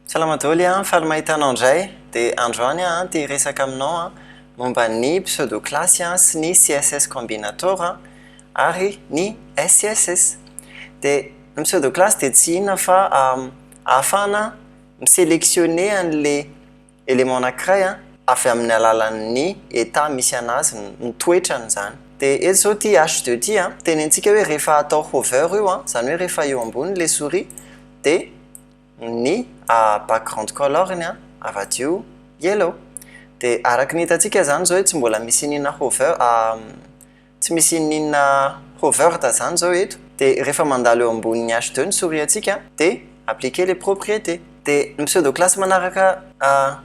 Salama daholo a, faly mahita anao indray. Dia androany aho te hiresaka aminao momba ny pseudo-classe sy ny CSS combinator ary ny SCSS. Dia ny pseudo-classe dia tsy inona fa ahafahana mi-sélectionner an'le élément anankiray avy amin'ny alalan'ny état misy anazy, ny toetrany zany. Dia eto zao ty H2 ty tenentsika hoe rehefa atao hover io, zany hoe rehefa eo ambony le souris, dia ny background color-ny avadio yellow. Dia araka ny hitantsika zany zao hoe tsy mbola misy ninona hover, tsy misy ninona hovered zany zao eto. Dia rehefa mandalo eo ambonin'ny H2 ny souris antsika, dia appliquer les propriétés. Dia ny pseudo classe manaraka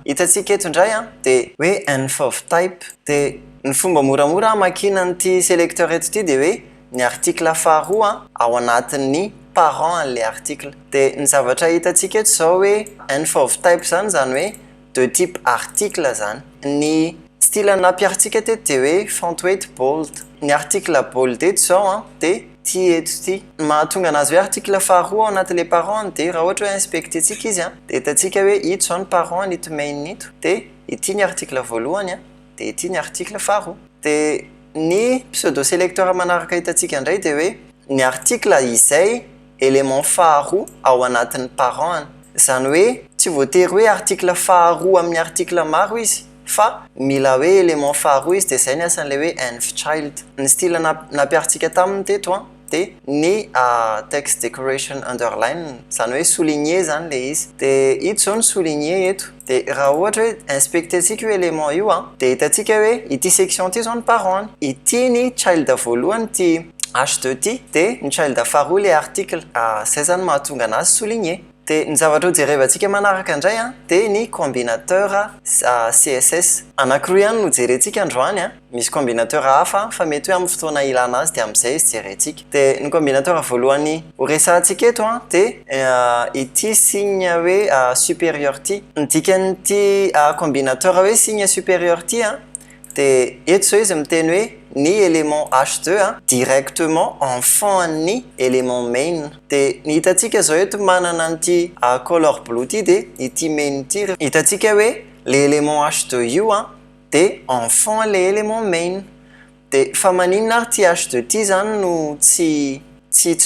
hitantsika eto indray dia hoe nth of type. Dia ny fomba moramora hamakiana an'ity sélecteur eto ity dia hoe ny article faharoa ao anatin'ny parent an'le article. Dia ny zavatra hitantsika eto zao hoe nth of type zany, zany hoe de type article zany. Ny style nampiharintsika teto dia hoe font weight bold. Ny article bold eto zao dia ty eto ty. Mahatonga anazy hoe article faharoa ao anatin'le parent, dia raha ohatra hoe inspecter-tsika izy, dia hitantsika hoe ito zao ny parent ito main ito, dia ity ny article voalohany, dia ity ny article faharoa. Dia ny pseudo sélecteur manaraka hitantsika indray dia hoe ny article izay élément faharoa ao anatin'ny parent. Zany hoe tsy voatery hoe article faharoa amin'ny article maro izy, fa mila hoe élément faharoa izy, dia zay ny asan'ilay hoe nth child. Ny style nampiharintsika taminy teto dia ny text decoration underline, zany hoe souligné zany le izy. Dia ito zao ny souligné eto. Dia raha ohatra hoe inspecter-tsika io élément io, dia hitantsika hoe ity section ity zao ny parent, ity ny child voalohany, ty H2 ty, dia ny child faharoa le article. Zay zany mahatonga anazy souligné. Dia ny zavatra ho jerevantsika manaraka indray dia ny combinateur CSS. Anankiroa ihany no jerentsika androany. Misy combinateur hafa, fa mety hoe amin'ny fotoana ilana azy dia amin'izay izy jerentsika. Dia ny combinateur voalohany ho resahantsika eto dia ity signe hoe supérieur ty. Ny dikan'ity combinateur hoe signe supérieur ty dia eto zao izy miteny hoe ny élément H2 directement enfant ny élément main. Dia ny hitantsika zao eto manana an'ity color blue ty, dia ity main ity hitantsika hoe le élément H2 io dia enfant le élément main. Dia fa maninona ary ty H2 ty zany no tsy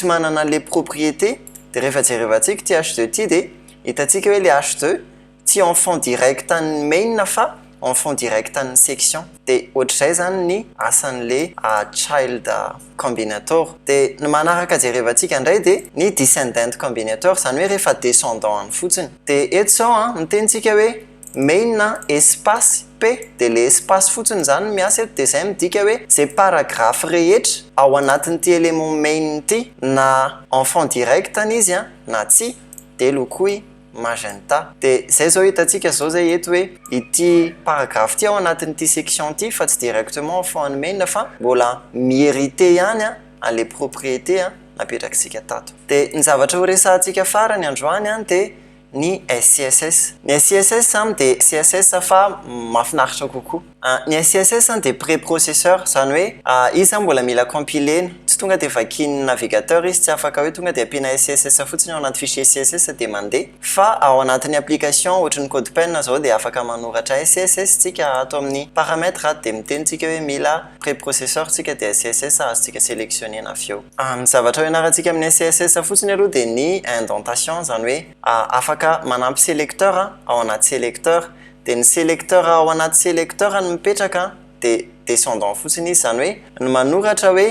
manana le propriété? Dia rehefa jerevantsika ty H2 ty, dia hitantsika hoe le H2 tsy enfant direct an'ny main fa enfant direct an'ny section. Dia ohatr'izay zany ny asan'le child combinator. Dia ny manaraka jerevantsika indray dia ny descendant combinator, zany hoe rehefa descendant any fotsiny. Dia eto zao mitenitsika hoe main espace p, dia le espace fotsiny zany miasa eto, dia zay midika hoe zay paragraphe rehetra ao anatin'ity élément main ity, na enfant direct any izy na tsy, dia lokoy magenta. Dia zay zao hitantsika zao zay eto hoe ity paragraphe ty ao anatin'ity section ty, fa tsy directement enfant an'ny main, fa mbola mi-hérité ihany an'le propriété napetrakitsika tato. Dia ny zavatra ho resahantsika farany androany dia ny SCSS. Ny SCSS dia CSS fa mahafinaritra kokoa. Ny SCSS dia préprocesseur, zany hoe izy zany mbola mila compilena, tsy tonga dia vakian'ny navigateur izy, tsy afaka hoe tonga dia ampiana SCSS fotsiny ao anaty fichier CSS dia mandeha, fa ao anatin'ny application ohatry ny CodePen zao dia afaka manoratra SCSS tsika ato amin'ny paramètre, dia miteny tsika hoe mila préprocesseur tsika, dia SCSS azontsika sélectionnena avy eo. Ny zavatra ho ianarantsika amin'ny SCSS fotsiny aloha dia ny indentation, zany hoe afaka manampy sélecteur ao anaty sélecteur, dia ny sélecteur ao anaty sélecteur no mipetraka, dia descendant fotsiny izy. Zany hoe ny manoratra hoe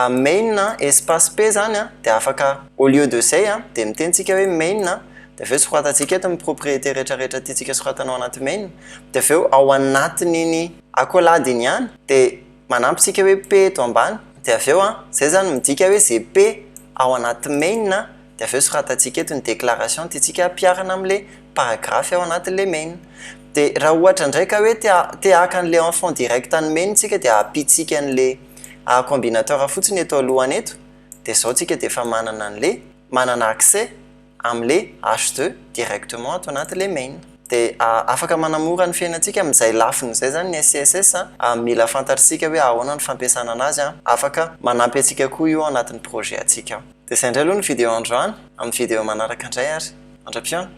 main espace p zany dia afaka, au lieu de zay dia mitenitsika hoe main, dia avy eo soratantsika eto ny propriété rehetrarehetra tiantsika soratana ao anaty main, dia avy eo ao anatin'iny accolade iny ihany dia manampy tsika hoe p eto ambany, dia avy eo zay zany midika hoe zay p ao anaty main, dia avy eo soratantsika eto ny déclaration tiantsika ampiharina amin'le paragraphe ao anatin'le main. Dia raha ohatra indray ka hoe te haka an'le enfant direct an'ny main tsika, dia ampitsika an'le combinateur fotsiny eto alohany eto, dia zao tsika dia efa manana an'le manana accès amin'le H2 directement ato anatin'le main. Dia afaka manamora ny fiainantsika amin'izay lafiny izay zany ny SCSS. Mila fantatritsika hoe ahoana ny fampiasana anazy, afaka manampy antsika koa io ao anatin'ny projet antsika ao. Dia izay indray aloha ny vidéo androany. Amin'ny vidéo manaraka indray ary mandra-pihaona.